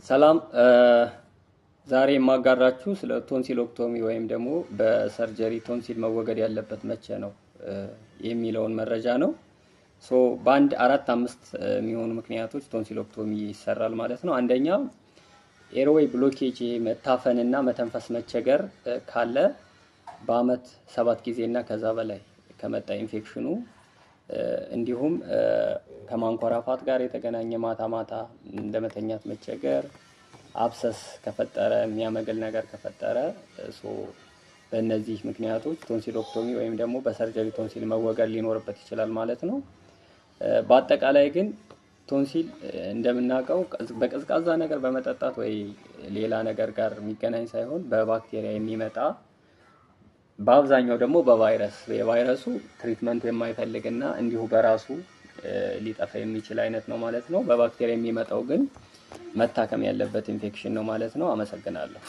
ሰላም፣ ዛሬ የማጋራችሁ ስለ tonsillectomy ወይም ደግሞ በ surgery ቶንሲል መወገድ ያለበት መቼ ነው የሚለውን መረጃ ነው። So በአንድ አራት አምስት የሚሆኑ ምክንያቶች tonsillectomy ይሰራል ማለት ነው። አንደኛ airway blockage፣ መታፈንና መተንፈስ መቸገር ካለ፣ በአመት 7 ጊዜ እና ከዛ በላይ ከመጣ ኢንፌክሽኑ፣ እንዲሁም ከማንኮራፋት ጋር የተገናኘ ማታ ማታ ለመተኛት መቸገር፣ abscess ከፈጠረ፣ የሚያመግል ነገር ከፈጠረ፣ so በእነዚህ ምክንያቶች tonsillectomy ወይም ደግሞ በ surgery ቶንሲል መወገድ ሊኖርበት ይችላል ማለት ነው። በአጠቃላይ ግን ቶንሲል እንደምናውቀው በቀዝቃዛ ነገር በመጠጣት ወይ ሌላ ነገር ጋር የሚገናኝ ሳይሆን በባክቴሪያ የሚመጣ፣ በአብዛኛው ደግሞ በቫይረስ፣ የቫይረሱ treatment የማይፈልግና እንዲሁ በራሱ ሊጠፋ የሚችል አይነት ነው ማለት ነው። በባክቴሪያ የሚመጣው ግን መታከም ያለበት ኢንፌክሽን ነው ማለት ነው። አመሰግናለሁ።